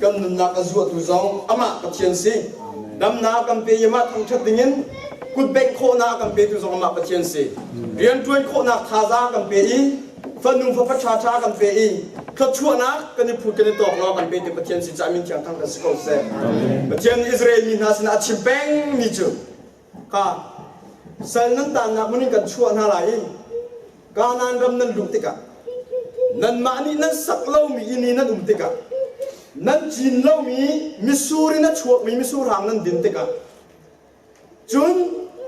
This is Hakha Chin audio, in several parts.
Kan nunnak a zuahtu zong amah Pathian si. Damnak kan pe i amah thangṭhat dingin kut bengh khawhnak kan petu zong amah Pathian si. Rianṭuan khawhnak thazaang kan pe i fanu fapa ṭhaṭha kan pe i thluachuahnak kan i phut kan i tawk law kan petu Pathian si caah min thiang thang kan si ko seh. Pathian nih Israel mi hna sinah a chim pengmi cu kha sal nan tannak hmun in kan chuah hna lai i Kanaan ram nan luh tikah nanmah nih nan sak lomi inn i nan um tikah nan cin lomi mitsur in a chuakmi mitsur hang nan din tikah cun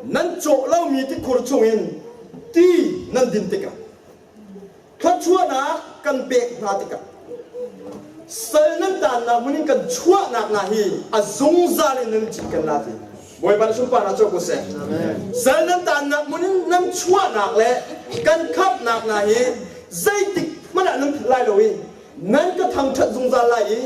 nan cawh lomi tikhur chungin ti nan din tikah thluachuahnak kan pek hna tikah sal nan taannak hmun in kan chuahnak hna hi a zungzal in nan cin kan la ti Bawipa na sunparnak co ko seh. Sal nan taannak hmun in nan chuahnak le kan khamhnak hna hi zeitik hmanh ah nan philh lai lo i nan ka thangṭhat zungzal lai i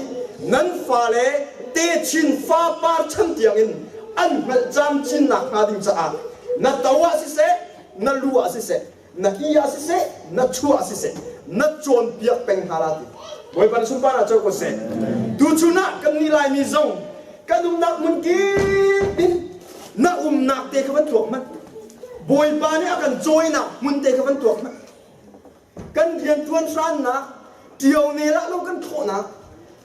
nan fale techin fapar chan tiangin an hngalh camcin nakhnga ding caah na to ah siseh na lu ah siseh na i ah siseh na chuah ah siseh na cawnpiak peng hna la ti Bawipa na sunparnak co ko seh tuchun ah kan nih Laimi zong kan umnak hmun kip in na umnak te kha van tuak hmanh Bawipa nih a kan cawinak hmun te kha van tuak hmanh kan rianṭuan hrannak ṭio ne lah lo kan thawhnak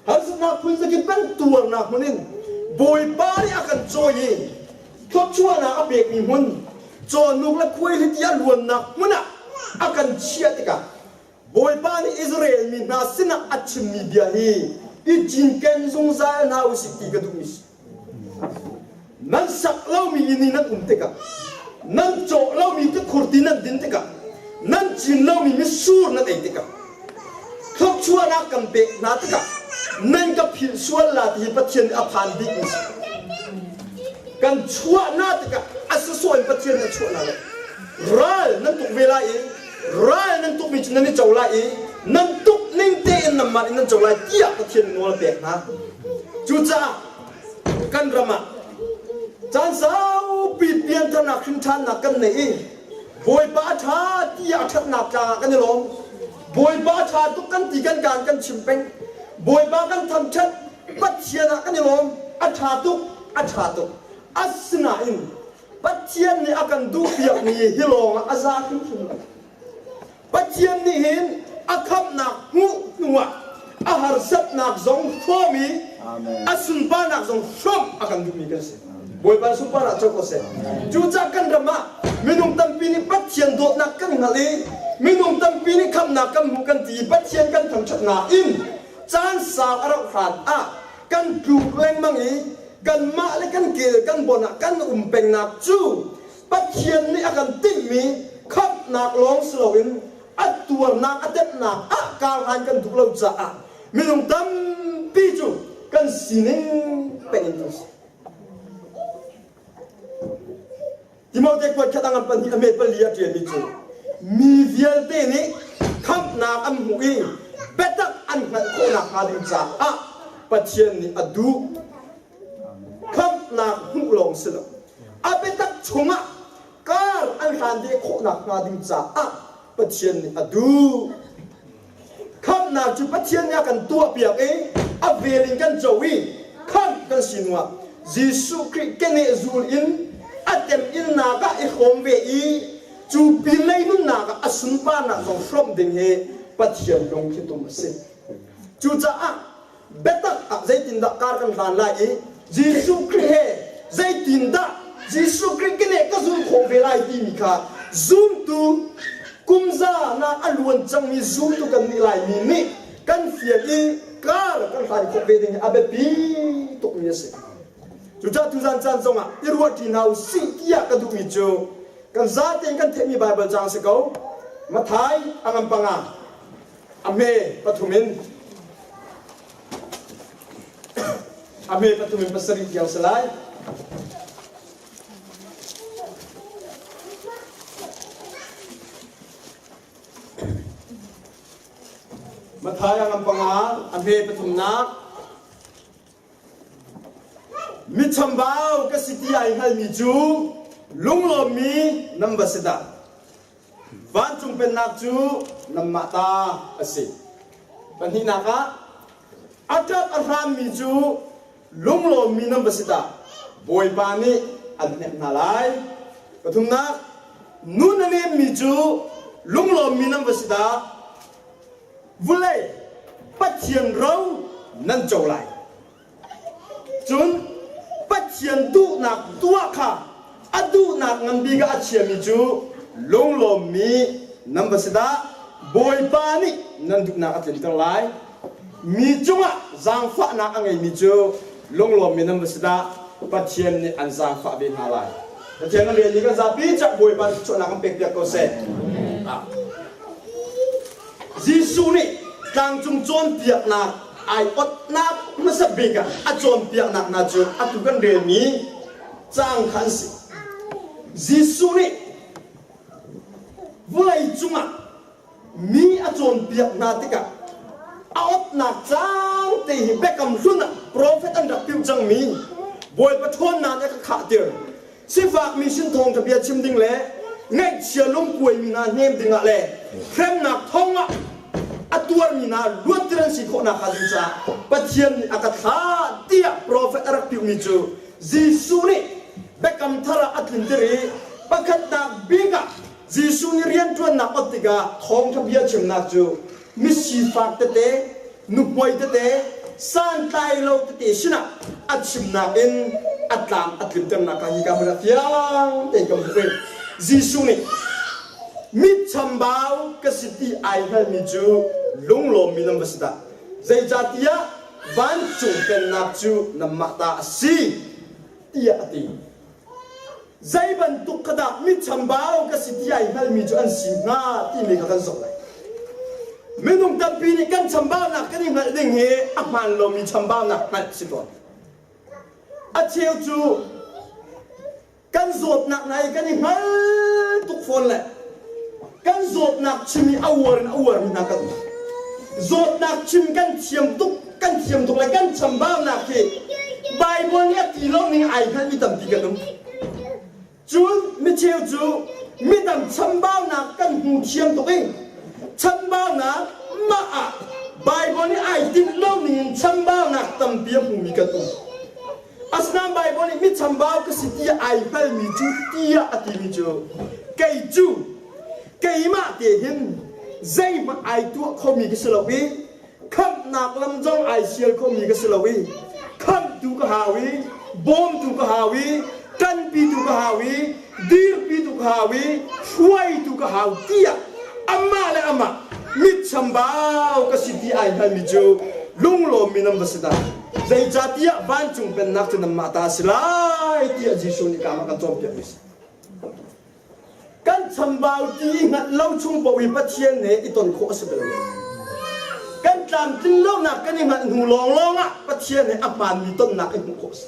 harsatnak phun zakip kan tuarnak hmun in Bawipa nih a kan cawi i thluachuahnak a pekmi hmun cawhnuk le khuaihliti a luannak hmun ah a kan chiah tikah Bawipa nih Israel mi hna sinah a chimmi bia hi i cinken zungzal hna usih ti ka duhmi si. Nan sak lomi inn i nan um tikah, nan cawh lomi tikhur ti nan din tikah, nan cin lomi mitsur nan ei tikah, thluachuahnak kan pek hna tikah nan ka philh sual la ti hi Pathian nih a phan bikmi si. Kan chuah hna tikah a sasawh in Pathian nih a chuah hna lo. Ral nan tuk ve lai i ral nan tukmi cu nan i co lai i nan tuk ning tein nanmah nih nan co lai tiah Pathian nih nawl a pek hna. Cucaah kan ram ah caan saupi piantharnak hrinṭhannak kan nei i Bawipa a ṭha tiah a ṭhatnak tlang ah kan i lawm. Bawipa a ṭha tuk kan ti kan kaan kan chim peng. Bawipa kan thangṭhat Pathian ah kan i lawm. A ṭha tuk, a ṭha tuk. Asinain Pathian nih a kan duhpiakmi hi lawng ah a za hrimhrim lo. Pathian nih hin a khamhnak hmuh hnuah a harsatnak zong hrawm i a sunparnak zong hrawmh a kan duhmi kan si. Bawipa sunparnak co ko seh. Cucaah kan ram ah minung tampi nih Pathian dawtnak kan hngalh i minung tampi nih khamhnak kan hmuh kan ti i Pathian kan thangṭhat nain caan sau a rauh hlan ah kan tluk lengmang i kanmah le kan kel kan bon ah kan um pengnak cu Pathian nih a kan timhmi khamhnak lawng si loin a tuarnak a tepnak ah karhlan kan duh lo caah minung tampi cu kan sining peng in kan si. Timote kuat khat a ngan pahnih a met pali a ṭialmi cu mi vialte nih khamhnak an hmuh i biatak an hngalh khawh nakhnga ding caah Pathian nih a duh. Khamhnak hmuh lawng si lo. A biatak chungah kar an hlan ve khawh nakhnga ding caah Pathian nih a duh. Khamhnak cu Pathian nih a kan tuahpiak i a vel in kan co i khamh kan si hnuah Jesuh Khrih keneh zul in a temhinnak ah i hrawm ve i cu pinlei nunnak ah a sunparnak zong hrawmh ding hi Pathian lungthlitum a si. Cucaah biatak ah zeitindah kar kan hlan lai i Jesuh Khrih he zeitindah Jesuh Khrih keneh ka zul khawh ve lai timi kha zumtu kumza nak a luan cangmi zumtu kan nih Laimi nih kan fial i kar kan hlan khawh ve ding hi a biapi tukmi a si. Cucaah tuzan caan zongah i ruahṭi hna u sih tiah ka duhmi cu kan zatein kan theihmi Baibal caang si ko. Matthai a ngan panga A hme pathum in a hme pathum in pasarih tiang si lai. Matthai a ngan panga a hme pathumnak Michambau ka si ti ai hngalmi cu lunglawmmi nan va si dah. Vancung Pennak cu nanmah ta a si. Pahnihnak ah. A ṭap a hrammi cu lunglawmmi nan va si dah. Bawipa nih an hnemh hna lai. Pathumnak, nun a nemmi cu lunglawmmi nan va si dah. Vulei Pathian ro nan co lai. Cun Pathian duhnak tuah kha a duhnak ngan bik ah a chiami cu lunglawmmi nan va si dah. Bawipa nih nan duhnak a tlinter lai. Mi cungah zaangfahnak a ngeimi cu lunglawmmi nan va si dah. Pathian nih an zaangfah ve hna lai. Pathian a rian nih kan zapi cak Bawipa nih thluachuahnak kan pekpiak ko seh. Jesuh nih tlangcung cawnpiaknak ai otnak hmasa bik ah a cawnpiaknak hna cu atu kan relmi caang kha an si. Jesuh nih vawlei cungah mi a cawnpiak hna tikah a otnak caang te hi biakam hlun ah profet an rak piu cangmi Bawipa ṭhawnnak nih a ka khahtir. Sifakmi sin thawngṭha bia chim ding le ngaihchia lungkuaimi hna hnem dingah le hremnak thongah a tuarmi hna luatter an si khawh nakhnga ding caah Pathian nih a ka thlah tiah profet a rak piuhmi cu Jesuh nih Biakam Thar ah a tlinter i pakhatnak bik ah Jesuh nih rianṭuannak ot tikah thawngṭha bia chimnak cu misifak tete, nuhmei tete, santlai lo tete sinah a chimnak in a tlam a tlinternak kha hika hmun ah fiang tein kan hmuh i Jesuh nih mit chambau ka si ti ai hngalmi cu lunglawmmi nan va si dah zeicahtiah vancung pennak cu nanmah ta a si tiah a ti. Zei bantuk kha dah mi chambau ka si ti ai hngalmi cu an si hnga timi kha kan zoh lai. Minung tampi nih kan chambaunak kan i hngalh ding hi a hmaan lomi chambaunak hngalh si tawn. A cheu cu kan zawtnak hna hi kan i hngal tuk fawn le kan zawtnak chim i a uar in a uarmi hna kan um. Zawtnak chim kan thiam tuk kan thiam tuk le kan chambaunak hi Bible nih a ti lo ning ai hngalmi tampi kan um. Cun micheu cu midang chambaunak kan hmu thiam tuk i chambaunak mah ah Bible nih ai tinh lo ning in chambaunak tampi a hmumi kan um. Asinain Bible nih mi chambau ka si ti ai hngalmi cu tiah a timi cu kei cu keimah te hin zeihmanh ai tuah khomi ka si lo i khamhnak lam zong ai sial khomi ka si lo i khamhtu ka hau i bawmtu ka hau i ṭanpitu ka hau i dirpitu ka hau i hruaitu ka hau tiah amah le amah mitchambau ka si ti ai hngalmi cu lunglawmmi nan va si dah zeicahtiah vancung pennak cu nanmah ta a si lai tiah Jesuh nih kaamah kan cawnpiakmi a si kan chambau ti i hngalh lo chung paoh i Pathian he i ton khawh a si bal lo kan tlamtlin lonak kan i hngalh hnu lawnglawng ah Pathian he a hmaanmi tonnak i hmuh khawh a si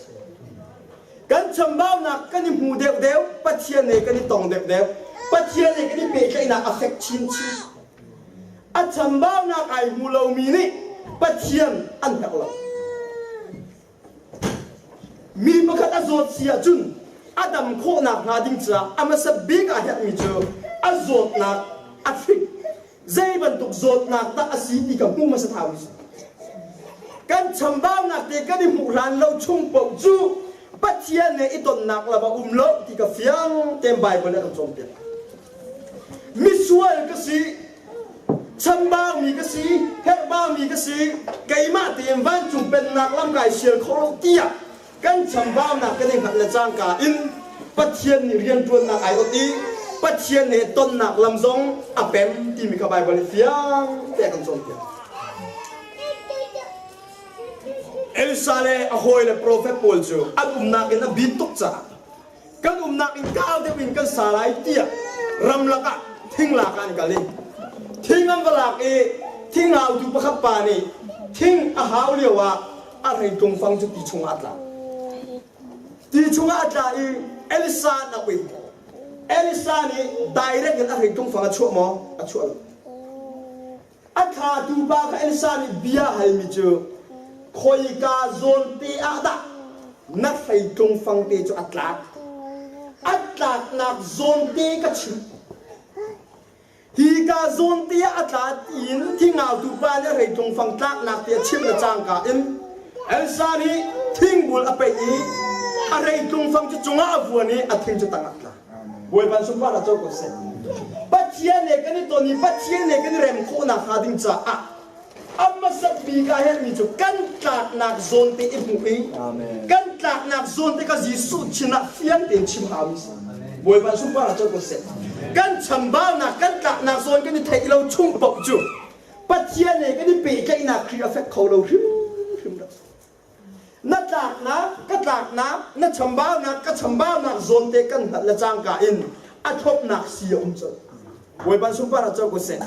Kan chambaunak kan i hmu deuhdeuh, Pathian he kan i tong deuhdeuh, Pathian he kan i pehtlaihnak a fek chinchin. A chambaunak ai hmu lomi nih Pathian an herh lo. Mi pakhat a zawt si ahcun a dam khawhnak hnga ding caah a hmasa bik a herhmi cu a zawtnak a hrik zei bantuk zawtnak dah a si ti ka hmu hmasa thau si. Kan chambaunak te kan i hmuh hlan lo chung paoh cu Pathian he i tonnak lam a um lo ti ka fiang tein Bible nih a kan cawnpiak. Misual ka si, chambaumi ka si, herhbaumi ka si, keimah tein vancung pennak lam kai sial kho lo tiah kan chambaunak kan i hngalh le cangka in Pathian nih rianṭuannak ai ot i Pathian he tonnak lam zong a pem timi kha Baibal nih fiang te a kan cawnpiak. Elsa le a hawi le profet pawl cu an umnak in a bit tuk caah kan umnak in kau deuh in kan sa lai tiah ramlak ah thinglak ah an kal i thing an va lak i thing hautu pakhat pa nih thing a hau lio ah a hreitlung fang cu ti chungah a tla. Ti chungah a tla i Elisa an auh i Elisa nih direct in a hreitlung fang a chuah maw? A chuah lo. A thlatu pa kha Elisa nih bia halmi cu khoika zawn te ah dah na hreitlung fang te cu a tlak? A tlaknak zawn te ka chim. Hi ka zawn te ah a tla tiin thingautu pa nih a hreitlung fang tlaknak te a chimh le cangka in Elsa nih thingbul a peih i a hreitlung fang cu cungah a vuan i a thing cu tangah a tla. Bawipa sunpar ah co ko seh. Pathian he kan i ton i Pathian he kan i rem khawhnak hnga ding caah a hmasat bik ah herhmi cu kan tlaknak zawn te i hmuh i kan tlaknak zawn te kha Jesuh chin ah fiang tein chim haumi si. Bawipa sunpar ah co ko seh. Kan chambaunak kan tlaknak zawn kan i theih lo chung paoh cu Pathian he kan i pehtlaihnak Khrih a fek kho lo hrimhrim lo. Na tlaknak, ka tlaknak, na chambaunak, ka chambaunak zawn te kan hngalh le cangka in a thlopnak si a um colh. Bawipa sunpar ah co ko seh.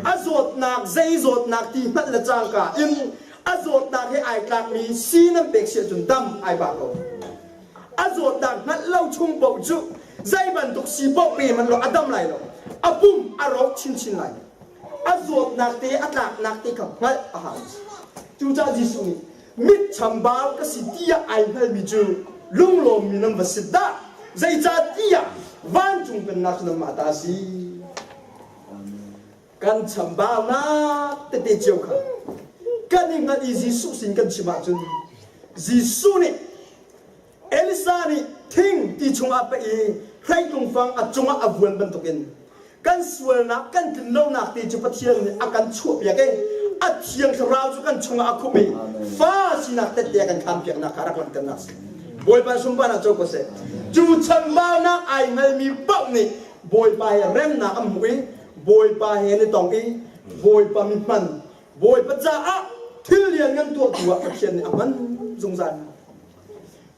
A zawtnak zei zawtnak ti hngalh le cangka in a zawtnak he ai tlakmi si nan pek si ahcun dam ai ba ko. A zawtnak hngalh lo chung paoh cu zei bantuk si paoh pe hmanh law a dam lai lo. A pum a rawk chinchin lai. A zawtnak te a tlaknak te kha hngalh a hau. Cucaah Jesuh nih mit chambau ka si tiah ai hngalmi cu lunglawmmi nan va si dah! Zeicahtiah vancung pennak cu nanmah ta a si. Kan chambaunak tete cio kha kan i hngalh i Jesuh sin kan chim ahcun Jesuh nih Elisa nih thing ti chungah peh i hreitlung fang a cungah a vuan bantukin kan sualnak kan tlinlonak te cu Pathian nih a kan chuahpiak i a thiang thlarau cu kan chungah a khumh i fa sinak tette a kan khanpiaknak kha rak langhternak si. Bawipa sunparnak co ko seh. Cu chambaunak ai hngalmi paoh nih Bawipa he remnak an hmuh i Bawipa he an i tong i Bawipa mi hman Bawipa caah thil lianngan tuahtu ah Pathian nih a hman zungzal hna.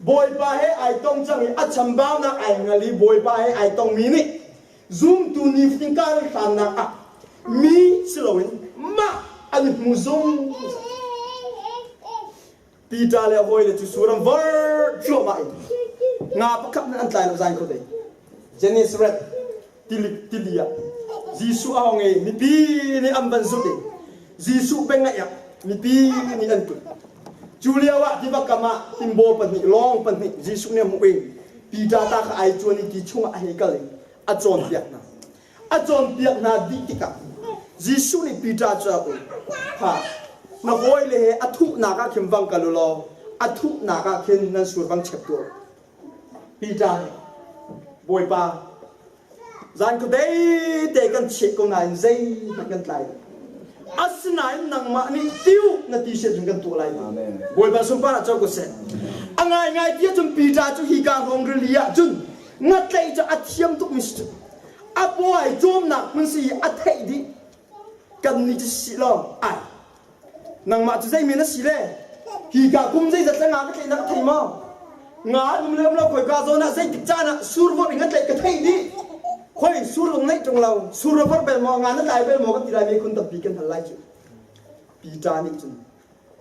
Bawipa he ai tong cang i a chambaunak ai ngal i Bawipa he ai tongmi nih zumtu nifatin kar i hlannak ah mi si loin mah an i hmu zungzal. Peter le a hawile cu sur an vor cuahmah i nga pakhat hmanh an tlai lo zai kho dei. Gennesaret tili tili ah Jesuh a hong i mipi nih an van zulh i Jesuh bengaih ah mipi nih an tut. Cu lio ah tiva kam ah timbaw pahnih lawng pahnih Jesuh nih a hmuh i Peter ta kha ai cuan i ti chungah a hei kal i a cawnpiak hna. A cawnpiak hna dih tikah Jesuh nih Peter cu a um. Ha, na hawile he a thuhnak ah khin vang kal u law a thuhnak ah khin nan sur vang chep tuah u. Peter nih Bawipa zan khuadei te kan chiah ko nain zeihmanh kan tlai lo. Asinain nangmah nih tiu na ti siah cun kan tuah lai. Bawipa sunpar ah co ko seh. A ngaingai ti ahcun Peter cu hika hrawng rili ah cun ngatlaih cu a thiam tukmi si cu. A paw ai cawmnak hmun si i a theih dih. Kan nih cu si law ai Nangmah cu zeimi na si le? Hika kum zeizat le nga ka tlaih na ka thei maw? Nga an um le um lo khoika zawn ah zeitik caan ah sur vorh in ka tlaih ka theih dih. Khoi sur zong neih ṭung lo, sur na vorh bel maw, nga na tlai bel maw kan ti lai mi khun tampi kan hal lai cu. Peter nih cun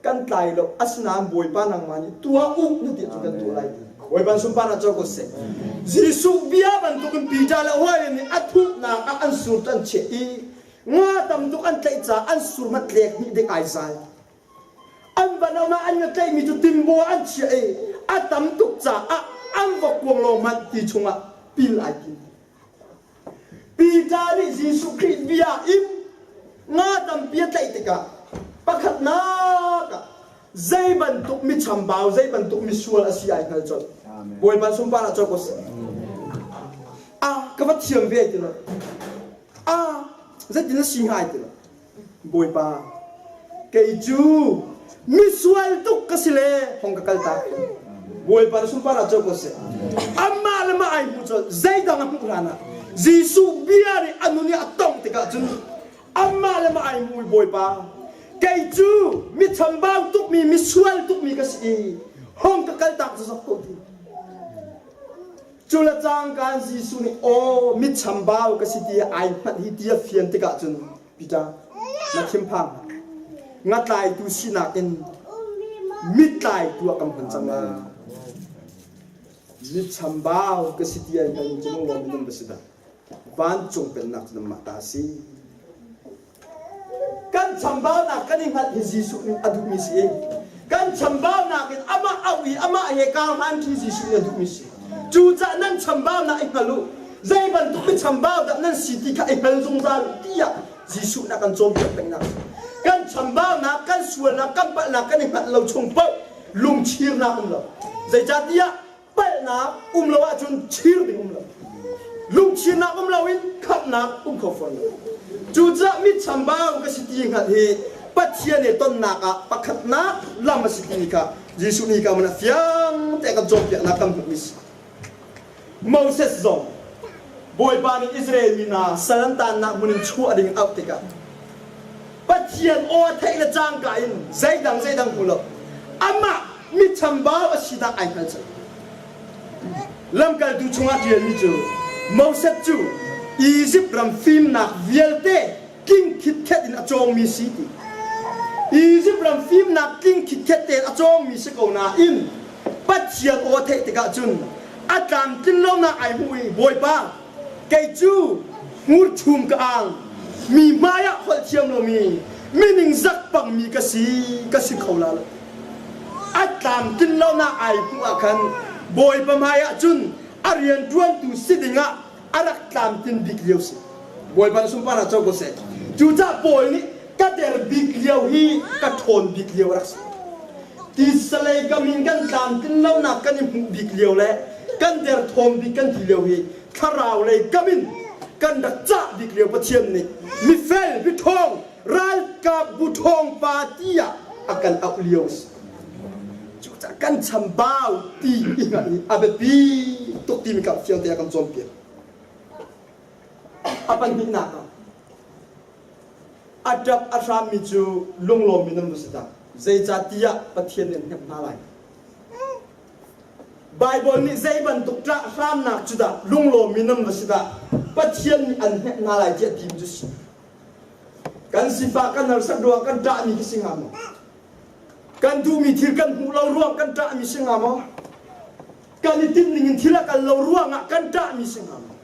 kan tlai lo asinain Bawipa nangmah nih tuah u na ti ahcun kan tuah lai ti. Bawipa sunparnak co ko seh. Jesuh bia bantukin Peter le hawile nih a thuhnak ah an sur cu an chiah i Nga tam tuk an tlaih caah an sur hmanh tlek hnih ding ai zal. An van ah an nga tlaihmi cu timbaw an chiah i a tam tuk caah an vokkuang lawng hmanh ti chungah pil ai tim. Peter nih Jesuh Khrih bia in nga tampi a tlaih tikah pakhatnak ah zei bantuk mi chambau zei bantuk misual a si ai hngal colh. Bawipa sunpar ah colh ko seh. Ah ka va thiam ve ti lo. Ah, zeitin na si hnga ti lo. Bawipa, kei cu misual tuk ka si le hong ka kal tak. Bawipa na sunpar ah co ko seh. Amah le mah ai hmu colh, zeidang a hmuh hlan ah Jesuh bia nih a nun i a tongh tikah cun amah le mah ai hmu i Bawipa, kei cu mi chambau tukmi, misual tukmi ka si i hong ka kal tak zok ko ti. Cu le cangka in Jesuh nih aw mit chambau ka si ti ai hmanh hi ti a fian tikah cun Peter na thinphang ngatlaitu sinak in mittlaitu ah kan hman cang lai. Mit chambau ka si ti ai hmanh cu lunglawm in nan va si dah. Vancung pennak cu nanmah ta a si. Kan chambaunak kan i hngalh hi Jesuh nih a duhmi si. Kan chambaunak in amah auh i amah he kar hlan ṭi Jesuh nih a duhmi si. Cucaah nan chambaunak i hngal u. Zei bantuk mi chambau dah nan si ti kha i hngal zungzal u tiah Jesuh nih a kan cawnpiak pengnak. Kan chambaunak, kan sualnak, kan palhnak kan i hngalh lo chung paoh lungchirnak um lo. Zeicahtiah palhnak um lo ahcun chir ding um lo. Lungchirnak um loin khamhnak um kho fawn lo. Cucaah mi chambau ka si ti hngalh hi Pathian he tonnak ah pakhatnak lam a si timi kha Jesuh nih ka man a fiang te kan cawnpiaknak kan hmuhmi si. Moses zong Bawipa nih Israel mi hna sal an taannak hmun in chuah ding auh tikah Pathian aw a theih le cangka in zeidang zeidang hmu lo amah mi chambau a sinak ai hngal cang. Lamkaltu chungah ṭialmi cu Moses cu Izipt ram fimnak vialte tling khitkhet in a cawngmi si ti. Izipt ram fimnak tling khitkhet tein a cawngmi si ko nain Pathian aw a theih tikah cun a tlamtlin lonak ai hmuh i Bawipa kei cu hmurchum ka ang mi hmaiah holh thiam lomi mi ningzak pangmi ka si ka si kho la lo a tlamtlin lonak ai hmuh ah khan Bawipa hmaiah cun a rianṭuantu si dingah a rak tlamtlin bik lio si Bawipa na sunparnak co ko seh cucaah Paul nih ka der bik lio hi ka ṭhawn bik lio a rak si tisalei kam in kan tlamtlin lonak kan i hmuh bik lio le kan derthawm bik kan ti lio hi thlarau lei kam in kan rak cah bik lio Pathian nih mifel miṭhawng ralkap bu ṭhawng pa tiah a kan auh lio a si Cucaah kan chambau ti i hngalh hi a biapi tuk timi kha fiang te a kan cawnpiak. A pahnihnak ah a ṭap a hrammi cu lunglawmmi nan va si dah. Zeicahtiah Pathian nih an hnemh hna lai. Baibal nih zei bantuk ṭah hramnak cu dah lunglawmmi nan va si dah Pathian nih an hnemh hna lai tiah timi cu si. Kan sifah kan harsat ruangah kan ṭahmi khi si hnga maw? Kan duhmi thil kan hmuh lo ruang kan ṭahmi si hnga maw? Kan i tinh ning in thil a kal lo ruangah kan ṭahmi si hnga maw?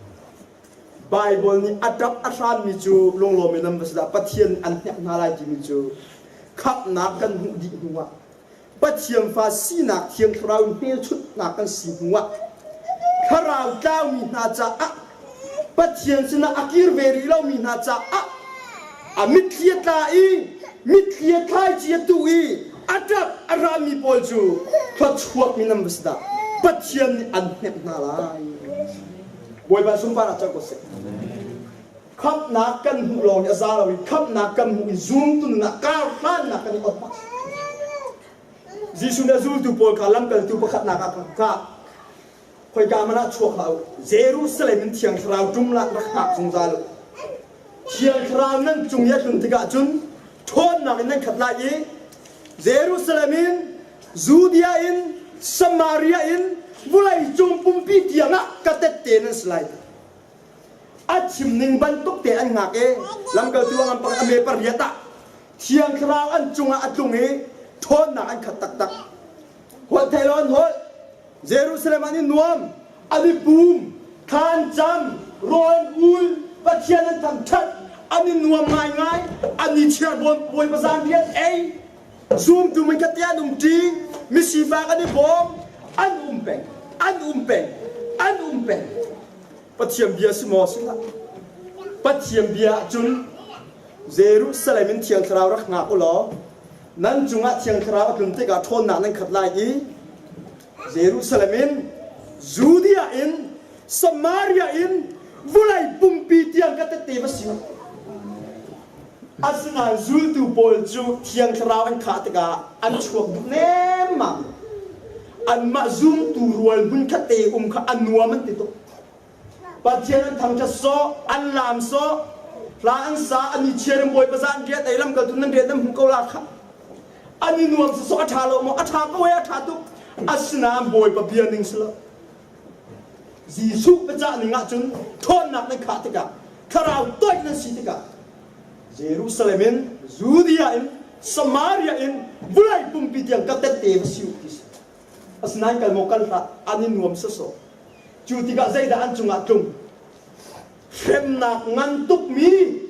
Baibal nih a ṭap a hranmi cu lunglawm in an va si dah Pathian an hnek hna lai timi cu khamhnak kan hmuh dih hnuah Pathian fa sinak Thiang Thlarau in hmelchunhnak kan si hnuah thlarau tlaumi hna caah Pathian sinah a kir ve rih lomi hna caah a mitthli a tla i mitthli a thlaici a tuh i a ṭap a rami pawl cu thluachuakmi nan va si dah Pathian nih an hnemh hna lai. Bawipa sunparnak cang ko seh. Khamhnak kan hmuh lawng hi a za lo i khamhnak kan hmuh i zumtu nunah kar hlannak kan i ot bak. Jesuh nih a zultu pawl kha lamkaltu pakhatnak ah kha khoika hmanh ah chuak hlah u Jerusalem in Thiang Thlarau ṭum lah rak hngak zungzal u Thiang Thlarau nan cung i a tlun tikah cun ṭhawnnak in nan khat lai i Jerusalem in Judea in Samaria in vawlei cung pumpi tiangah ka tette nan si lai a chim ning bantuk te an ngak i lamkaltu a ngan a me pariat ah Thiang Thlarau an cungah a tlung i ṭhawnnak an khat taktak holh thei lo an holh Jerusalem an i nuam, an i pum, thla an cam, rawl an ul, Pathian an thangṭhat, an i nuam ngaingai, an i chiar Bawipa zanriat ei, zumtu meikhat te an um ṭi, misifak an i bawm, an um peng, an um peng, an um peng. Pathian bia si maw si hlah? Pathian bia ahcun Jerusalem in Thiang Thlarau rak hngak u law nan cungah Thiang Thlarau a tlun tikah ṭhawnnak nan khat lai i Jerusalem in Judea in Samaria in vulei pumpi tiang ka tette va si. Asinain zultu pawl cu Thiang Thlarau an khah tikah an chuak duh nemmam. Anmah zumtu rual hmunkhat te um kha a nuam an ti tuk. Pathian an thangṭhat sawh, an laam sawh, hla an sa, an i chiar in Bawipa zan riat ei lamkaltu nan rian nan hmu ko la kha. An i nuam sawsawh a ṭha lo maw? A ṭha ko e, a ṭha tuk. Asinain Bawipa bia ning si lo. Jesuh biacah ning ahcun ṭhawnnak nan khah tikah, thlarau toih nan si tikah, Jerusalem in, Judea in, Samaria in, vulei pumpi tiang ka tette va si u ti si. Asinain kal maw kal hlah, an i nuam sawsawh. Cu tikah zeidah an cungah tlung? Hremnak ngan tukmi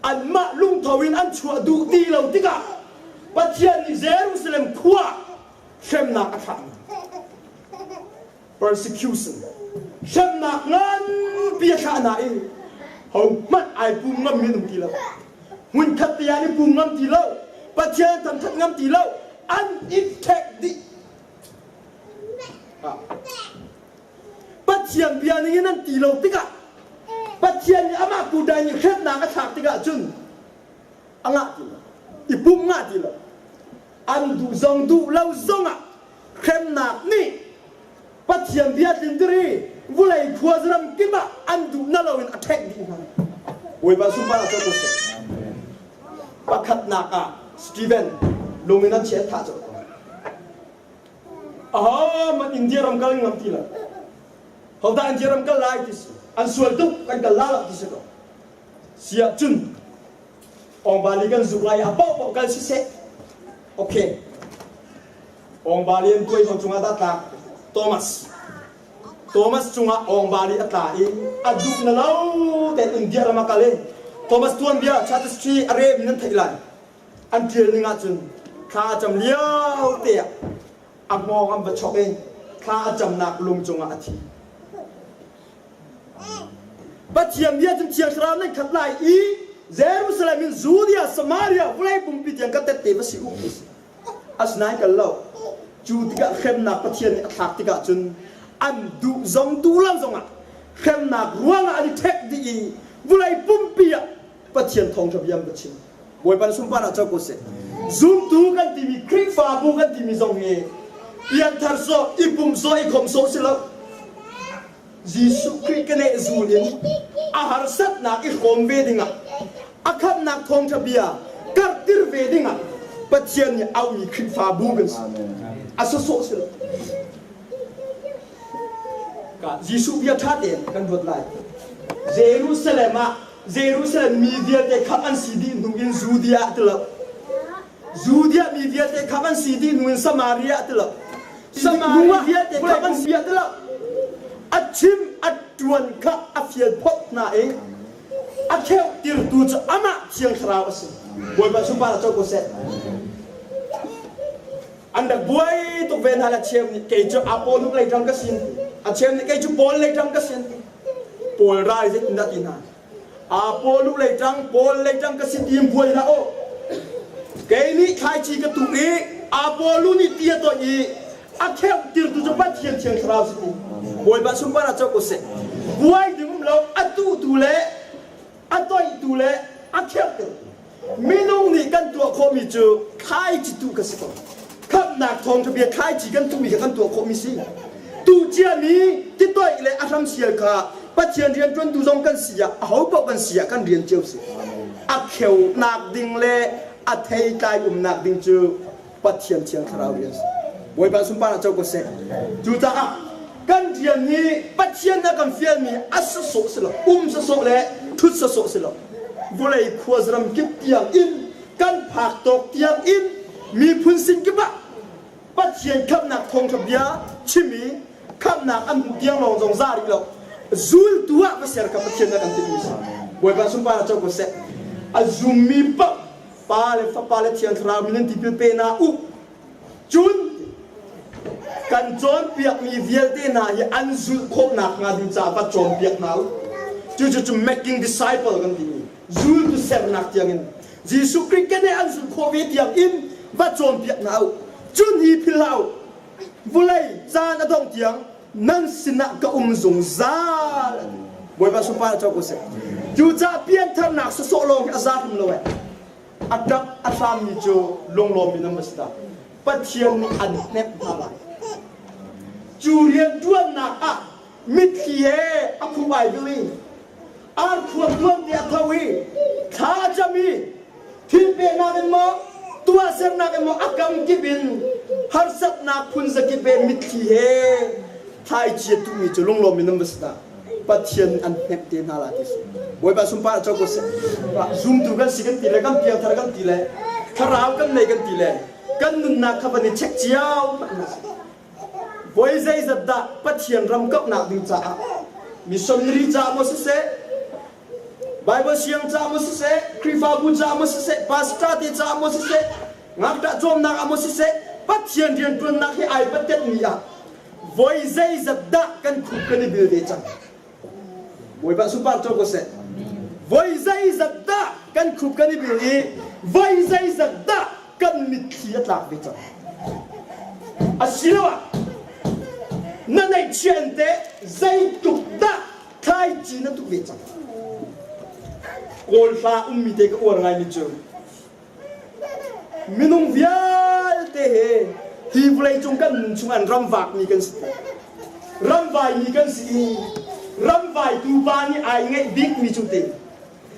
anmah lungtho in an chuah duh ti lo tikah Pathian nih Jerusalem khua hremnak a thlah. Persecution. Hremnak ngan Tampi a thlah hna i hohmanh ai pum ngammi an um ti lo. Hmunkhat te ah an i pum ngam ti lo. Pathian thangṭhat ngam ti lo. An i ṭhek dih. Pathian bia ning in an ti lo tikah Pathian nih amah kudai nih hremnak a thlak tikah cun a ngah ti lo. I pum ngah ti lo. An duh zong duh lo zongah hremnak nih Pathian bia tlinter i vulei khuazaram kip ah an duh na loin a ṭhek dih hna. Bawipa sunparnak cu ko seh. Pakhatnak ah Stephen lung in an chiah thah colh ko. Aha, man India ram kal ngam ti lo. Hodah India ram kal lai ti si. An sual tuk kan kal la lo ti si ko. Siah cun Ong Bali kan zuk lai a paoh paoh kal siseh. Okay. Awngbali an tuai hno cungah dah tlak? Thomas. Thomas cungah awngbali a tla i a duh na lo tein India ram a kal i Thomas tuanbia Chatistry a rem nan theih lai. An ṭial ning ahcun thla a cam lio te ah a hngawng an va chok i thla a camnak lung cungah a thi. Pathian bia cun Thiang Thlarau nan khat lai i Jerusalem in Judea, Samaria, vawlei pumpi tiang ka tette va si u ti si. Asinain kal lo. Cu tikah hremnak Pathian nih a thlak tikah cun an duh zong duh lo zongah hremnak ruangah an i ṭhek dih i vawlei pumpi ah Pathian thawngṭha bia an va chim. Bawipa na sunparnak co ko seh. Zumtu kan timi Khrihfabu kan timi zong hi pianthar sawh, i pum sawh, i khom sawh si lo. Jesuh Khrih keneh zul in a harsatnak i hrawm ve dingah a khamhnak thawngṭha bia karhtir ve dingah Pathian nih auhmi Khrihfabu kan si. A sawsawh si lo. Jesuh bia ṭha tein kan ruat lai. Jerusalem ah Jerusalem mi vialte khamh an si dih hnu in Judea ti lo. Judea mi vialte khamh an si dih hnu in Samaria ti lo. Samaria vialte khamh an si ti lo. A chim a ṭuan kha a fial phot hna i a kheuhtirtu cu amah Thiang Thlarau a si. Bawipa sunparnak co ko seh. An rak buai tuk ve hna le a cheu nih kei cu Apollo lei ṭang ka sin a cheu nih kei cu Paul lei ṭang ka sin Paul rai zeitindah ti hna Apollo lei ṭang Paul lei ṭang ka si ti in buai hlah u. Kei nih thlaici ka tuk i Apollo nih ti a toih i a kheuhtirtu cu Pathian Thiang Thlarau si ti. Bawipa sunparnak co ko seh. Buai ding um lo a tuhtu le a toihtu le a kheuhtirtu. Minung nih kan tuah khawhmi cu thlaici tuh ka si ko. Khamhnak thawngṭha bia thlaici kan tuhmi kha kan tuah khawhmi si. Tuh ciami titoih le a hramsial kha Pathian rianṭuantu zong kan si ah aho paoh kan si ah kan rian cio si. A kheunak ding le a theitlai umnak ding cu Pathian Thiang Thlarau rian si. Bawipa sunparnak co ko seh. Cucaah kan rian hi Pathian a kan fialmi a sawsawh si lo, um sawsawh le ṭhut sawsawh si lo. Vawlei khuazaram kip tiang in kan phak tawk tiang in miphun sin kip ah Pathian khamhnak thawngṭha bia chim i khamhnak an hmuh tiang lawng zong za rih lo. Zultu ah va ser kha Pathian a kan timi si. Bawipa sunparnak co ko seh. A zummi paoh Pa le Fapa le Thiang Thlarau min in tipil pe hna u. Cun kan cawnpiakmi vialte hna hi an zulh khawh nakhnga ding caah va cawnpiak hna u. Cucu cu making disciple kan timi zultu sernak tiangin Jesuh Khrih keneh an zulh khawh ve tiang in va cawnpiak hna u. Cun hi philh hlah u. Vawlei caan a dongh tiang nan sinah ka um zungzal. Bawipa sunparnak co ko seh. Cucaah piantharnak sawsawh lawng hi a za hrim lo eh. A ṭap a hrammi cu lunglawmmi nan va si ta. Pathian nih an hnemh hna lai. Cu rianṭuannak ah mitthli he a khup ai bil i arkhuang tuan te a tho i thla a cam i thil peknak in maw tuahsernak in maw a kam kip in harsatnak phun zakip he mitthli he thlaici a tuhmi cu lunglawm in an va si ta Pathian an hnemh te hna la ti si Bawipa sunpar co ko seh zumtu kan si kan ti le kan piangthar kan ti le thlarau kan nei kan ti le kan nunnak kha van i check cio hmanh hna sih Voi zeizat dah Pathian ram kauhnak ding caah missionary caah maw siseh, Bible siang caah maw siseh, Khrihfabu caah maw siseh, pastor te caah maw siseh, ngakṭah cawmnak ah maw siseh, Pathian rianṭuannak hi ai patetmi ah voi zeizat dah kan khup kan i bil ve cang. Bawipa sunpar co ko seh. Voi zeizat dah kan khup kan i bil i voi zeizat dah kan mitthli a tlak ve cang. Asiloah na neihchia in teh zeitluk dah thlaici na tuk ve cang. Kawl hla ummi te ka uar ngaimi cu minung vialte he hi vawleicung kan nun chung an ramvakmi kan si. Ramvaimi kan si i ramvaitu pa nih ai ngeih bikmi cu te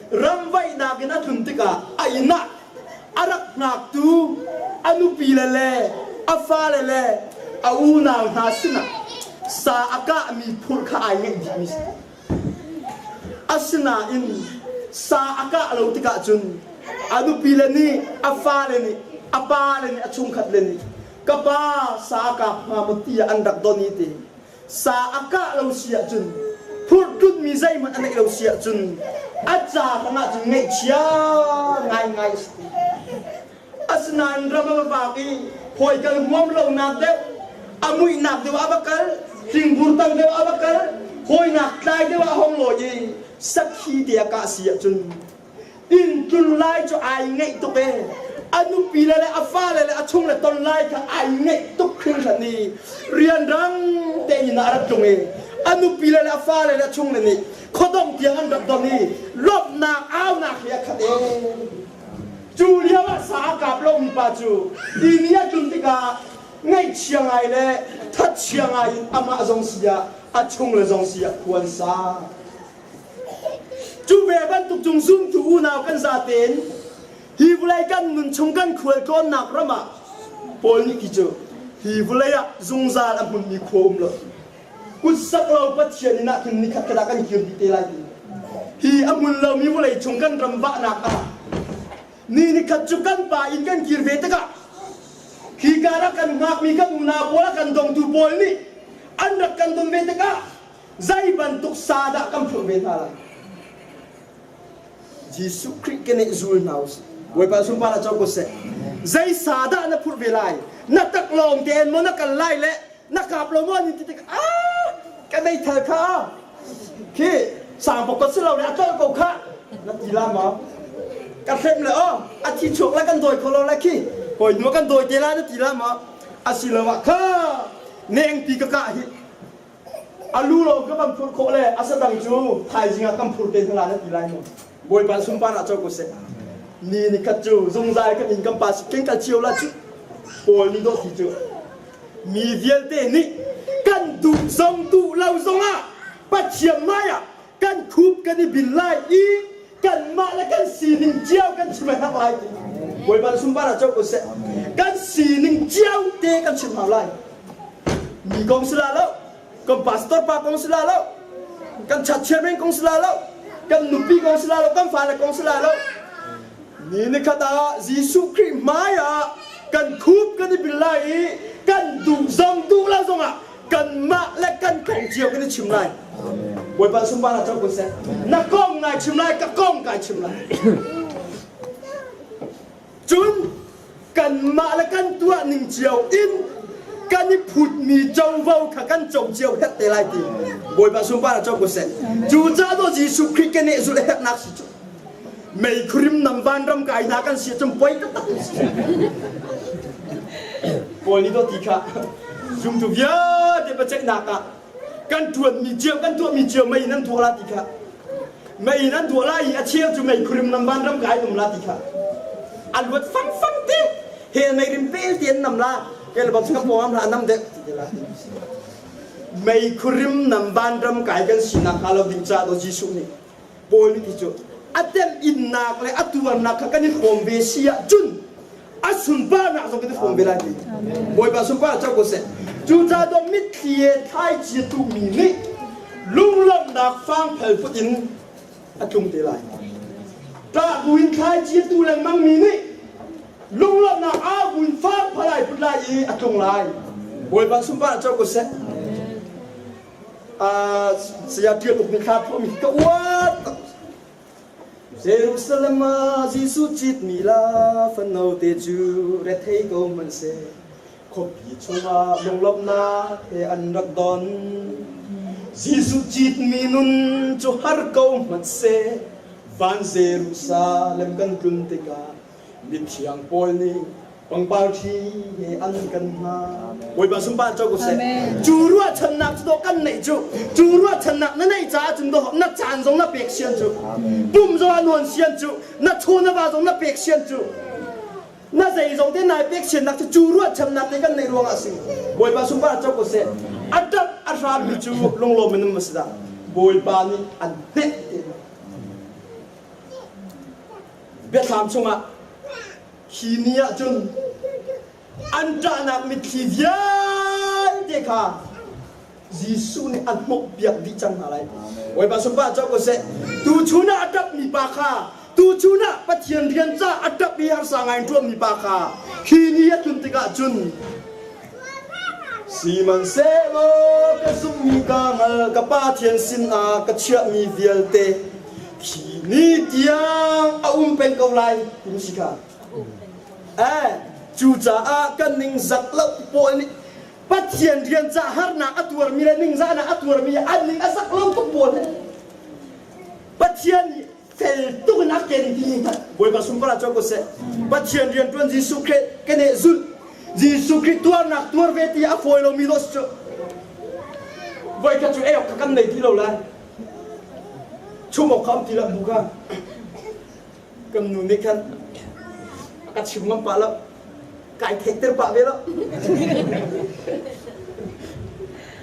ramvaihnak in a tlun tikah a inn ah a rak hngaktu a nupile le a fale le a unau hna sinah sa a kahmi phurh kha ai ngeih bikmi si. Asinain sa a kah lo tikah cun a nupile nih a fale nih a pale nih a chungkhat le nih ka pa sa a kap hnga maw tiah an rak don i ti sa a kah lo si ahcun phurhtlunmi zeihmanh a neih lo si ahcun a ca hrangah cun ngaihchia ngaingai a si. Asinain ram a va vak i hawikal huam lonak deuh, a muihnak deuh a va kal, hlingbur tang deuh a va kal, hawinak tlai deuh a hong lawi i sakhi te a kah si ahcun inn tlun lai cu ai ngaih tuk e. A nupi le le a fale le a chung le ton lai kha ai ngaih tuk hringhran i rianrang tein a rak tlung i a nupi le le a fale le a chung le nih khuadong tiang an rak don i lawmhnak aunak he a khat e. Cu lio ah sa a kap lomi pa cu timi a tlun tikah ngaihchia ngai le thatchia ngai in amah zong si ah a chung le zong si ah khua an sa. Cu ve bantuk cung zumtu unau kan zatein hi vawlei kan nun chung kan khualtlawnnak ram ah Paul nih ti cu hi vawlei ah zungzal a hmunmi khua um lo kutsak lo Pathian inn ah khin nikhat khat ah kan kir dih te lai ti. Hi a hmun lomi vawlei chung kan ram vahnak ah ni nikhat cu kan pa inn kan kir ve tikah hi kar ah kan hngakmi kan unau pawl a kan dongtu pawl nih an rak kan don ve tikah zei bantuk sa dah kan phurh ve hna lai. Jesuh Khrih ke nih zul hna usih. Bawipa sunpar ah co ko seh. Zei sa dah na phurh ve lai? Na taklawng tein maw na kal lai le na kap lo maw an ti tik ah ka meithal kha khi sangpok ka si lo le a tlolh ko kha na ti la maw ka hrem le aw a thi chuak le kan dawi kho lo le khi hawi nu kan dawi te la na ti la maw asiloah kha nengpi ka kah hi a lu lo ka van phurh khawh le a sadang cu thaizing ah kan phur te hna la na ti lai maw Bawipa sunpar ah co ko seh ni ni khat cu zungzal kan inn kan pa si ken kal cio la cu Paul nih dawh ti cu Mi vialte nih kan duh zong duh lo zongah Pathian hmaiah kan khup kan i bil lai i kanmah le kan sining cio kan chim a herh lai ti. Bawipa sunpar ah co ko seh. Kan sining cio te kan chim hau lai. Mi kong si la lo, kan pastor pa kong si la lo, kan church chairman kong si la lo, kan nupi kong si la lo, kan fale kong si la lo. Ni nikhat ah Jesuh Khrih hmai ah kan khup kan i bil lai i kan duh zong duh lo zongah kanmah le kan kong cio kan i chim lai. Bawipa sunpar ah co kun seh. Na kong nai chim lai, ka kong kai chim lai. Cun kanmah le kan tuah ning cio in kan i phutmi covo kha kan co cio herh te lai ti Bawipa sunpar ah co ko seh. Cucaah daw Jesuh Khrih keneh zulh a herhnak si cu. Meikhurim nam vanram kai hna kan si cun poi taktak si. Paul nih daw ti kha zumtu vialte biaceihnak ah kan ṭuanmi cio kan tuahmi cio mei in an tuah la ti kha mei in an tuah lai i a cheu cu meikhurim nam vanram kai um la ti kha a luat fangfang te hel meirim pel te an nam la kel bang ka pawng am la nam dek ti la meikhurim nam vanram kai kan sinak hnga lo ding ca do Jesuh nih Paul nih ti cu a temhinnak le a tuarnak kha kan i hrawm ve si ahcun a sunparnak zong kan i hrawm ve lai ti. Bawipa sunpar co ko seh. Cucaah dawh mitthli he thlaici a tuhmi nih lunglawmhnak fangphel put in a tlung te lai. Ṭah buin thlaici a tu lengmangmi nih lunglawmhnak au buin fangphel ai put lai i a tlung lai. Bawipa sunpar co ko seh. Saya Ṭial Uk nih thla phuahmi ka uar tak. Jerusalem ah Jesuh citmi la fanote cu rethei ko hmanhseh khuapi chungah lunglawmhnak he an rak don. Jesuh citmi nun cu har ko hmanh seh van Jerusalem kan tlun tikah mithiang pawl nih pangpar ṭhi he an kan hna. Bawipa sunpar co ko seh. Cu ruahchannak cu dawh kan neih cu cu ruahchannak na neih caah cun dawh na caan zong na pek sian cu pum zong a nuan sian cu na chaw na va zong na pek sian cu na zeizong te nai pek siannak cu cu ruahchannak te kan neih ruangah a si. Bawipa sunpar co ko seh. A ṭap a hrammi cu lunglawm in um a si dah. Bawipa nih an hnek te. Biathlam chungah Hi ni ah cun an ṭahnak mitthli vialte kha Jesuh nih a hnawhpiak dih cang hna lai. Bawipa sunpar co ko seh. Tuchun ah a ṭapmi pa kha tuchun ah Pathian rian ca a ṭap i harsa ngai in ṭuanmi pa kha hi ni a tlun tikah cun Sihmanhsehlaw ka zumhmi ka hngal ka Pathian sinah ka chiahmi vialte Khi ni tiang a um peng ko lai timi si kha. Eh, cucaah kan ningzak lo pawl nih Pathian rian ca harnak a tuarmi le ningzahnak a tuarmi an ning a zak lo tuk pawl nih Pathian nih fel tuk in a ken ti Bawipa sunpar ah co ko seh. Pathian rian tuan Jesuh Khrih keneh zulh Jesuh Khrih tuarnak tuar ve ti a fawi lomi dawh si cu. Voikhat cu ei awk kha kan nei ti lo lai. Chum awk kha um ti lo hnu kha kan nu nih khan a ka chim ngam pah lo kai theihter pah ve lo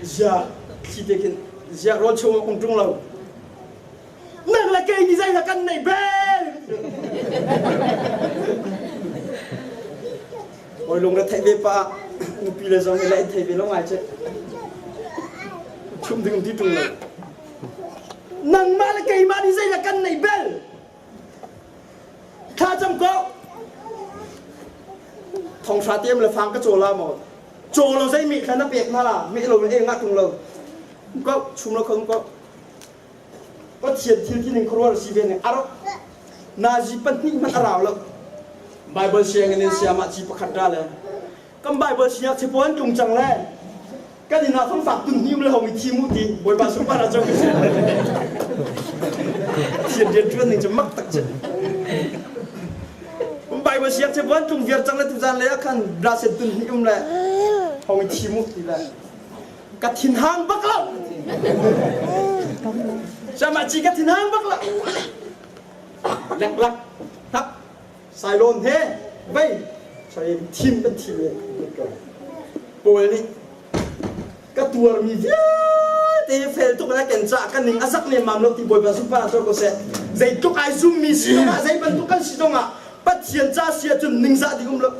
zia thli te khin zia rawl chung um ṭung lo nang le kei ni zei la kan nei bel Hawi lung ra theih ve pa nupi le zong i la in thei ve lo ngai che. Chum ding ti ṭung lo. Nangmah le keimah nih zei la kan nei bel. Thla cam ko. Thong hra tem le fang ka caw la maw? Caw lo zei mi thla na pek hna la, mi lo le nga ṭung lo. Ko chum lo kho ko. Pathian thil ti ning khuaruahhar si ve ning a rak nazi pahnih hmanh a rau lo. Bible sianginn in sayamah ci pakhat ra le kan Bible sianginn chipuan tlung cang le kan inn ah fangfak tun hni um le hong i thi mu ti Bawipa sunpar ah co ka si. Pathian rian ṭuan ning cu mak tak cu. Bible siang chipuan tlung viar cang le tuzan le ah khan blaset tun hni um le hong i thi mu ti le ka thinhang bak lo sama ci ka thinhang bak lo lek lak tak sailon he vei sorry thim kan thim le paul nih ka tuarmi vialte fel tuk na ken ca kan ning a zak lemmam lo ti bawipa sunpar ah ko seh zeitluk ai zummi si zongah zei bantuk kan si zongah pathian ca si ahcun ningzah ding um lo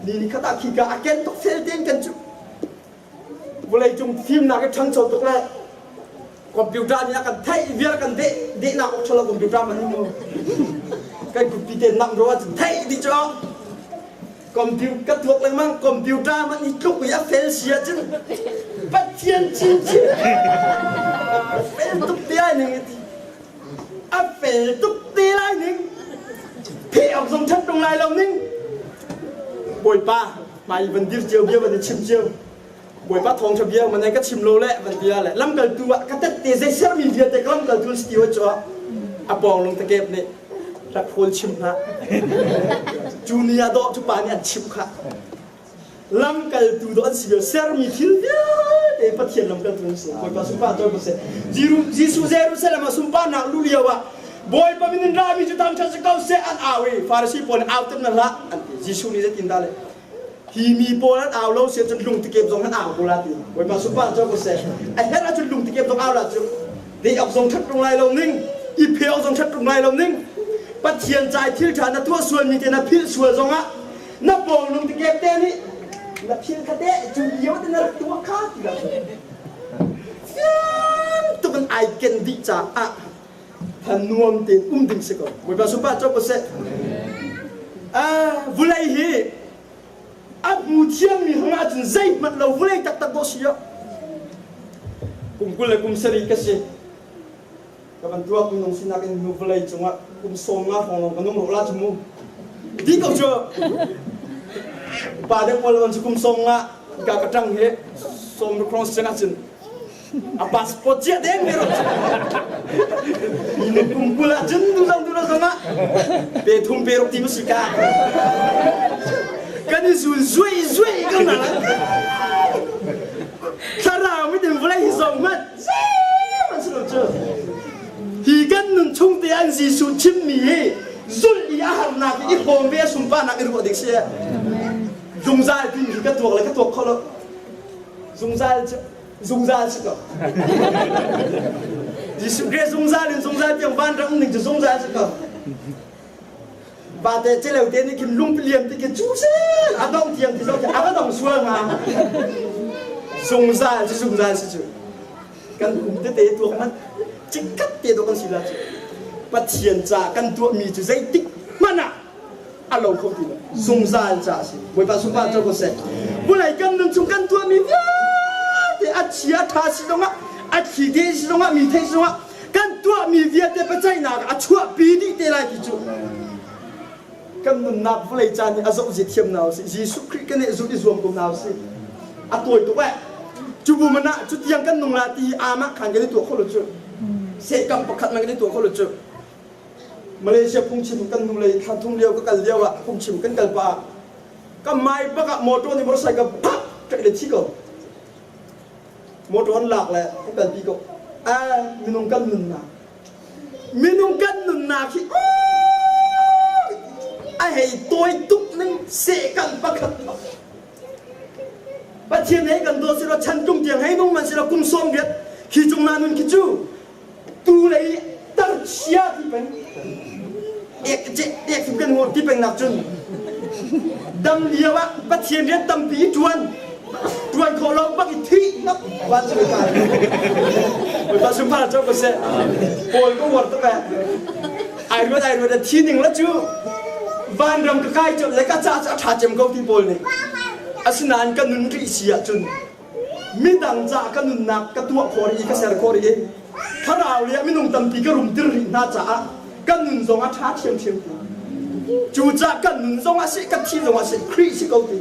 ni ni khat ah khi ka a ken tuk fel tein kan cu Vawleicung fimnak i ṭhangcho tuk le computer nih a kan theih vial kan deh dehnak awk ṭhalo computer man mu kan kutpi te nam ro ahcun theih dih cu computer ka tuak lengmang computer man i tluk i a fel si ahcun Pathian chinchin fel tuk te ai ning a fel tuk te lai ning pheh awk zong ṭhat tung lai lo ning Bawipa Hmai van dir cio bia van i chim cio. Bawipa thawngṭha bia man ka chim lo le van bia le lamkaltu ah ka tette zei sermi vialte ka lamkaltu an si ti hoi cu a pawng lung takep nih rak hawl chim hlah. Cu ni ah dawh cu pa nih an chimh kha. Lamkaltu dawh an si lio sermi thil vialte Pathian lamkaltu an si. Bawipa sunpar tawi ko seh. Jesuh Jerusalem ah sunparnak lu lio ah Bawipa min in rami cu thangṭhat si ko seh an au i Farasi pawl nih au tem na hlah an ti. Jesuh nih zeitin dah le hi mi pawl an au lo si ahcun lungtikep zong an au ko la ti. Bawipa sunpar cu ko seh. A herh ahcun lungtikep zong au la cu. Dei awk zong ṭhat ṭung lai lo ning, i phe awk zong ṭhat ṭung lai lo ning. Pathian ca i thil ṭha na tuah sualmi te na philh sual zongah na pawng lungtikep te nih na phil kha te cu lio te na rak tuah kha ti lo. Fiang tuk in ai ken dih caah thanuam tein um ding si ko. Bawipa sunpar co ko seh. Ah, vulei hi a hmu thiammi hung ahcun zeihmanh lo vulei taktak dawh si ah kum 20 le kum sarih ka si. Ka van tuak minung sinak in nu vawlei cungah kum 15 hrawng lawng ka nung rawh la cu mu. Di ko cu. Pa deuh pawl cu kum 15 ka ka ṭang hi sawm ruk hrawng si cang ahcun. A passport chiah deng mi rak Minung kum 20 ah cun tu zong tu lo zong ah pe thum pe ruk ti ma si ka. Kan i zul zuai zuai ko na. Thlarau mit in vawlei hi zong hmanh zeihmanh si lo cu. Hi kan nun chung te an Jesuh chimmi hi zulh i a harnak i hrawm ve a sunparnak i ruah ding si. Zungzal ti hi ka tuak le ka tuak kho lo. Zungzal cu zungzal si ko. Jesuh Christ zungzal in zungzal tiang vanram ning cu zungzal si ko. Vate celeu te nih khin lungpiliam ti khi cu sel a dong tiang ti zong a va dong sual hnga. Zungzal cu zungzal si cu. Kan kum tete tuak man cikkat te dawh kan si la cu. Pathian ca kan tuahmi cu zeitik hmanh ah a lo kho ti lo zungzal ca a si Bawipa sunpar co ko seh vulei kan nun chung kan tuahmi vialte a chia ṭha si zongah a thli te si zongah mi thei si zongah kan tuahmi vialte pacaihnak a chuahpi dih te lai ti cu kan nunnak vawlei caan nih a zoh zia thiam hna usih Jesuh Khrih kan i zulh i zuam ko hna usih a tawi tuk eh cu bu man ah cu tiang kan nung la ti amah khan kan i tuah kho lo cu sehkam pakhat man kan i tuah kho lo cu Malaysia phungchim kan hnulei thla thum lio ka kal lio ah phungchim kan kal pah ah ka mai bak ah motor nih motorcycle phak ka le thi ko motor an lak le an kalpi ko a minung kan nunnak minung kan nunnak hi a hei tawi tuk ning seh kan pakhat Pathian he kan dawt silo chan tung tiang hei nung man silo kum sawm riat khi cung na nun khi cu tu lei tar chia ti peng ek je ek kan ngor ti peng nak cun dam lio ah Pathian rian tampi tuan tuan kho lo bak i thi nak van chu ka Bawipa sunpar cho ko seh Paul ko war tuk eh ai ruat ai ruat thi ning la cu vanram ka kai cu le ka ca cu a tha cem ko ti Paul nih asinain ka nun rih si ahcun midang ca ka nunnak ka tuah khawh rih i ka ser khawh rih i thlarau lei ah minung tampi ka rumtir rih hna caah ka nun zong a ṭha ṭhiamṭhiam ti. Cucaah kan nun zong ah sih, ka thi zong ah sih, Khrih si ko ti.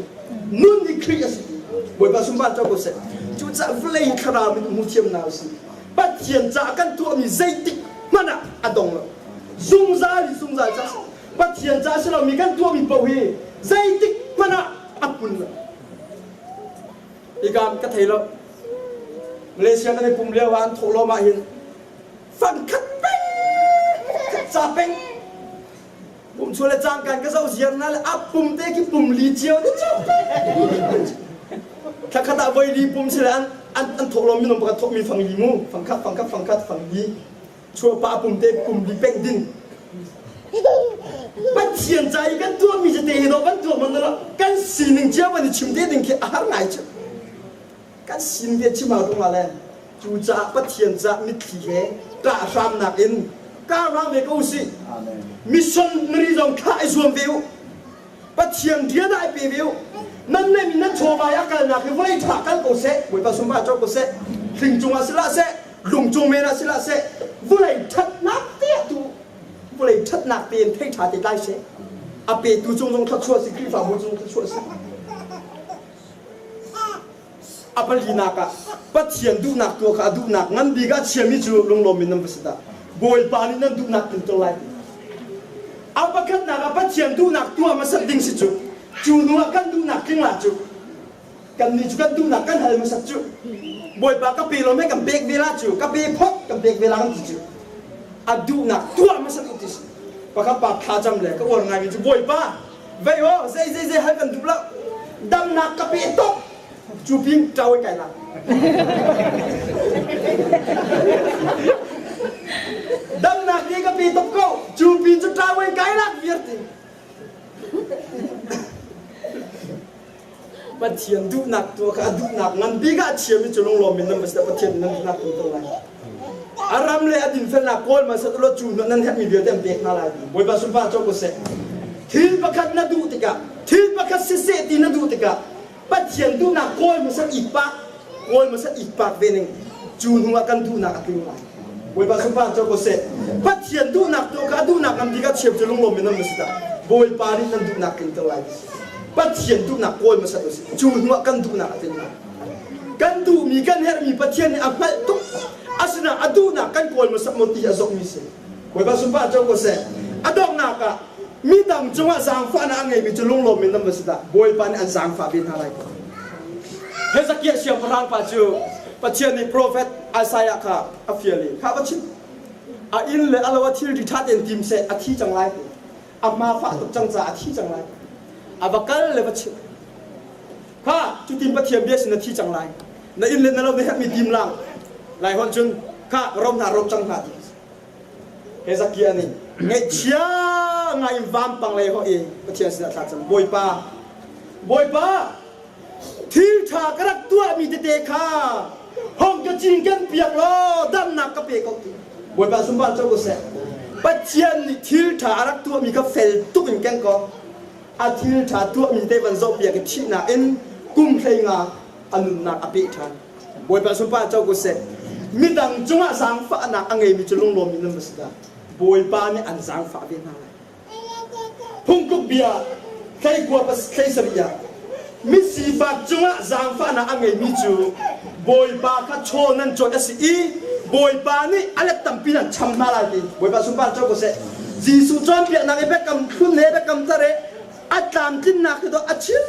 Nun hi Khrih a si ti. Bawipa sunpar co ko seh. Cucaah vawlei thlarau min hmu thiam hna usih. Pathian caah kan tuahmi zeitik hmanh ah a dong lo. Zungzal in zungzal ca Pathian caah si lomi kan tuahmi paoh hi zeitik hmanh ah a pun lo. Hika ka thei lo. Malaysia kan i pum lio ah an thawhlawm ah hin fangkhat peng khat ca peng pum chuah le cangkan ka zoh ziar na le a pum te khi pum li cio ni cio thlakhat ah voi li pum si le an an an thawhlawm minung pakhat thawhmi fang li mu fangkhat fangkhat fangkhat fang li Chuahpah pum te pum li peng ding. Pathian ca i kan tuahmi cu te hi dawh kan tuah man lo kan sining cio van i chim te ding khi a har ngai cu. Kan sin ve chim hau tung le cucaah Pathian ca mitthli he ṭah hramnak in kar hram ve ko usih. Missionary zong thlah i zuam ve u. Pathian rian ah i pe ve u. Nan neihmi nan chawva i a kalnak hi vawlei ṭha kal ko seh, Bawipa sunpar co ko seh, hling cungah si hlah seh, lung cung men ah si hlah seh, vawlei ṭhatnak te ah tu vawlei ṭhatnak tein thei ṭha te tlai seh. A petu cung zong thluachuah si, Khrihfabu cung thluachuah si. A palinak ah Pathian duhnak tuah kha a duhnak ngan bik ah chiami cu lunglawm in nan va si dah. Bawipa nih nan duhnak tlunter lai ti. A pakhatnak ah Pathian duhnak tuah hmasat ding si cu. Cu hnu ah kan duhnak tling la cu. Kannih cu kan duhnak kan hal hmasat cu. Bawipa ka pe lo mei kan pek ve la cu. Ka pe phot kan pek ve la kan ti cu. A duhnak tuah hmasat u ti si. Pakhat pa thlacam le ka uar ngaimi cu Bawipa Vei aw zei zei zei hal kan duh lo damnak ka pe tuk cu pin ṭau kai la damnak te ka pe tuk ko cu pin cu ṭau kai lak viar ti Pathian duhnak tu kha a duhnak ngan bik ah a chiami cu lunglawm in nan va si Pathian nan duhnak tu to lai. A ram le a dinfelnak kawl hmasa law cu nan herhmi vialte an pek hna lai. Bawipa sunpar co ko seh. Thil pakhat na duh tikah, thil pakhat siseh ti na duh tikah Pathian duhnak kawl hmasa ikpak, kawl hmasa ikpak ve ning cu hnu ah kan duhnak a tling lai. Bawipa sunpar co ko seh. Pathian duhnak tu kha a duhnak ngan bik ah chiam cu lunglawm in nan va si dah. Bawipa nih nan duhnak tlinter lai ti si. Pathian duhnak kawl hmasa usih. Cu hnu ah kan duhnak a tling lai. Kan duhmi. duhmi kan herhmi Pathian nih a hngalh tuk. Asinain a duhnak kan kawl hmasa maw ti a zohmi si. Bawipa sunpar co ko seh. A donghnak ah midang cungah zaangfahnak a ngeimi cu lunglawm in nan va si dah. Bawipa nih an zaangfah ve hna lai. Hezekiah siangpahrang pa cu Pathian nih profet Isaiah kha a fial i kha va chim. A inn le a lo a thilri ṭha tein tim seh a thi cang lai ti. A hma fah tuk cang caah a thi cang lai. A va kal le va chim. Kha cutin Pathian bia sin na thi cang lai. Na inn le na lo na herhmi tim lang. Lai holh cun kha rom hna rom cang hna ti. Hezekiah nih ngaihchia ngai in vampang lei hoih i Pathian sinah thla cam Bawipa Bawipa thil ṭha ka rak tuahmi tete kha hong ka cinken piak law damnak ka pe ko ti Bawipa sunpar co ko seh Pathian nih thil ṭha a rak tuahmi kha fel tuk in keng ko a thil ṭha tuahmi te van zohpiak i thihnak in kum 15 a nunnak a peh ṭhan Bawipa sunpar co ko seh. Midang cungah zaangfahnak a ngeimi cu lunglawmmi nan va si dah. Bawipa nih an zaangfah ve hna lai. Phungtluk bia 19 hlei ah misifak cungah zaangfahnak a ngeimi cu Bawipa kha chaw nan cawih a si i Bawipa nih a let tampi nan cham hna lai ti. Bawipa sunpar co ko seh. Jesuh cawnpiaknak i biakam hlun he biakam thar he a tlamtlinnak hi a chim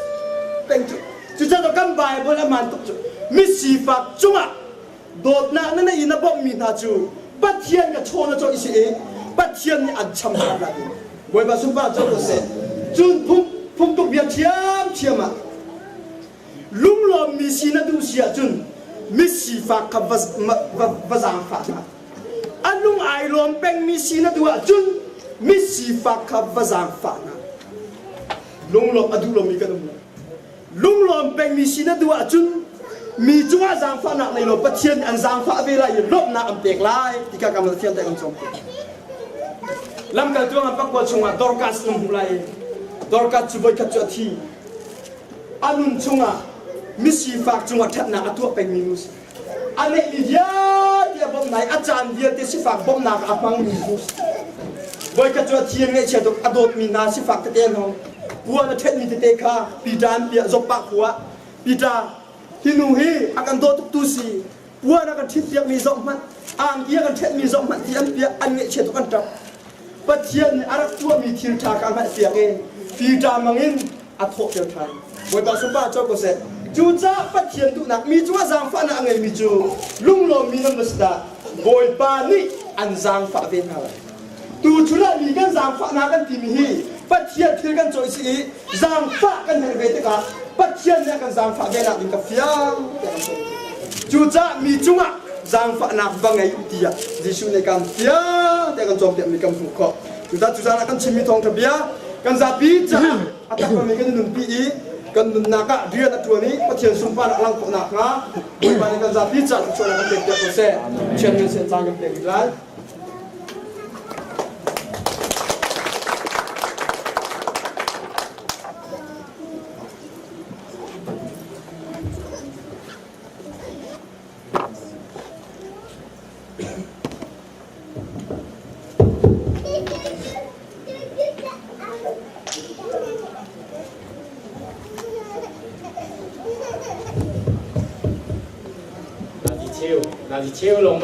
peng cu cucaah kan Bible a man tuk cu misifak cungah dawtnak na nei in a bawmhmi hna cu Pathian ka chaw na cawih si i Pathian nih an cham hna lai Bawipa sunpar co ko seh cun phung phungtuk bia ṭhiamṭhiam ah lunglawmmi si na duh si ahcun misifak kha va, va, va zaangfah hna A lung ai lawm pengmi si na duh ahcun misifak kha va zaangfah hna. Lunglawmh a duh lomi kan um lo. Lunglawm pengmi si na duh ahcun mi cungah zaangfahnak nei law Pathian nih an zaangfah ve lai i lawmhnak an pek lai ti kha kam thiam te kan cawm te. Lamkaltu ngan pakua chungah Dorcas na hmuh lai i Dorcas cu voikhat cu a thi. A nun chungah misifak cungah ṭhatnak a tuah pengmi nu si. A neihmi vialte a bawmh hna i a caan vialte sifak bawmhnak ah a hmangmi cu voikhat cu a thi an ngaihchia tuk a dawtmi hna sifak tete an hong puan a ṭhenmi tete kha Peter an piah Joppa khua ah Peter hi nu hi a kan daw tuk tu si puan a kan ṭhitpiakmi zoh hmanh angki a kan ṭhenhmi zoh hmanh ti an piah an ngaihchia tuk an ṭap Pathian nih a rak tuahmi thil ṭha kha a hngalhpiak i Peter mangin a thawhter ṭhan. Bawipa sunpar co ko seh. Cucaah Pathian duhnak mi cungah zaangfahnak a ngeimi cu lunglawmmi nan va si dah. Bawipa nih an zaangfah ve hna lai. Tuchun ah mi kan zaangfahnak kan timi hi Pathian thil kan cawih si i zaangfah kan herh ve tikah Pathian nih a kan zaangfah ve nak ding ka fiang tiah kan cawi. Cucaah mi cungah zaangfahnak va ngei u tiah Jesuh nih kan fiang tiah kan cawnpiakmi kan hmuh khawh. Cucaah cucaah kan chimmi thawngṭha bia kan zapi caah a takmi kan i nunpi i kan nunnak ah rian a ṭuan i Pathian sunparnak a langh khawh nakhnga Bawipa nih kan zapi caah thluachuahnak kan pekpiak ko seh. Pathian min seh caan kan pek rih lai. Nazi cheu, nazi cheu lawng.